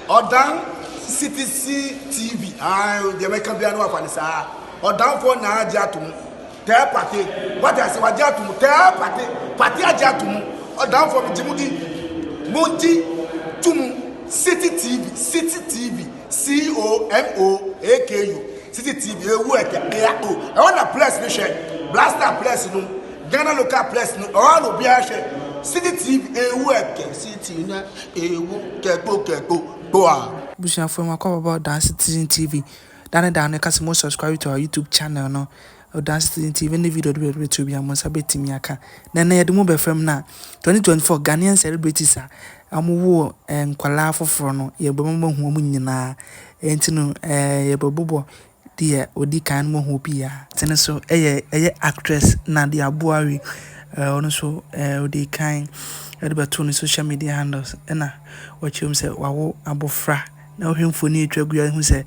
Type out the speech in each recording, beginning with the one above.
Ɔdan Citizen TV, ae, deɛ mɛka biara no wafa ne saa. Ɔdanfoɔ na agye ato mu. Tɛɛ pate, wate ase, wagye ato mu. Tɛɛ pate, pate agye ato mu. Ɔdanfoɔ, megye mo di. Mogye to mu. City TV, City TV, COMOAKU, City TV, ewu ɛkɛ, ɛya o. Ɛhɔ na press no hwɛ. Blaster press no, Ghana local press no, ɛhɔ na obiara hwɛ. City TV, ewu ɛkɛ, City na ewu kɛkpo kɛkpo, kpoa. Abusuafoɔ, mu akɔ baba Ɔdan Citizen TV. Da ne da no ɛka sɛ mo subscribe to our YouTube channel no, Ɔdan Citizen TV, ne video de bɛto bi a mo nsa bɛtumi aka. Na ɛnɛ yɛde mo bɛfrɛ mu na 2024 Ghanaian celebrities a wɔwɔ nkwalaa foforɔ no, yɛbɛma mo ahu wɔn nyinaa. Ɛnti no yɛbɛbobɔ deɛ odi kan no mo ho biara. Tene so ɛyɛ actress Nadia Buari. Ɔno nso ɔdi kan ɛde bɛto ne social media handles, ɛna wɔkyerɛ mu sɛ wawo abɔfra. Na wohwɛ mfoni atwa gu a, ehu sɛ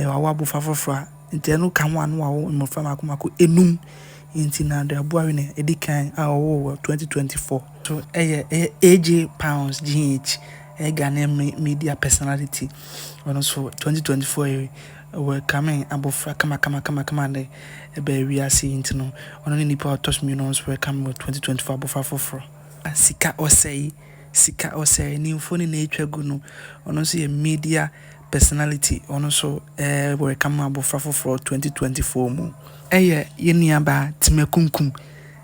wawo abɔfra foforɔ a, nti ɛno ka ho a, na wawo mmɔfra mako mako 5. Nti Nadia Buari na edi kan a ɔwɔ wɔ 2024. So ɛyɛ AJ Pounds GH, ɛyɛ Ghanaian media personality. Ɔno nso 2024 yi welcome abɔfra kama kama kama kama de ɛbɛɛ wiase. Nti no ɔno ne nipa a ɔtɔ so mmienu nso welcome wɔ 2024 abɔfra foforɔ. Sika Ɔsɛe, Sika Ɔsɛe ne mfoni na etwa gu no, ɔno nso yɛ media personality. Ɔno nso welcome abɔfra foforɔ 2024 mu. Ɛyɛ yɛn nuabaa Tema Kunkum,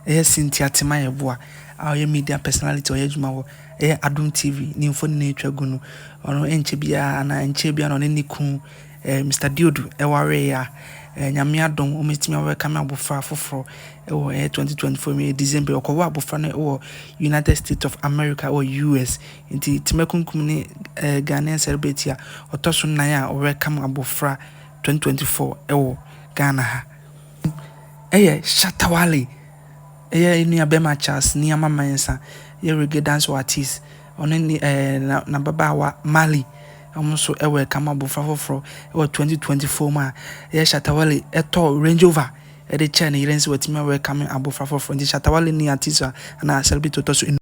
ɛyɛ Cynthia Tema Yeboah a ɔyɛ media personality, ɔyɛ adwuma wɔ ɛyɛ Adom TV, ne mfoni na etwa gu no. Ɔno nkyɛ biara anaa nkyɛ biara na ɔne ne kun Mr Diodu ɛwareeɛ a Nyame adom wɔn awelcome abɔfra foforɔ ɛwɔ ɛyɛ 2024 mu December. Ɔkɔwɔ abɔfra no ɛwɔ United States of America, ɛwɔ US. Nti Tema Kunkum ne Ghanaian celebrity a ɔtɔ so nan a ɔwelcome abɔfra 2024 ɛwɔ Ghana ha. Ɛyɛ Shatta Wale, ɛyɛ nua bɛrima Charles Nneɛma Mensah, ɛyɛ reggae dance artist. Ɔno ne n'ababaawa Mali, wɔn nso welcome abɔfra foforɔ ɛwɔ 2024 mu a ɛyɛ Shatta Wale ɛtɔ Range Rover ɛde kyɛɛ ne yere nso watumi welcome abɔfra foforɔ. Nti Shatta Wale ne artist a anaa celebrity ɔtɔ so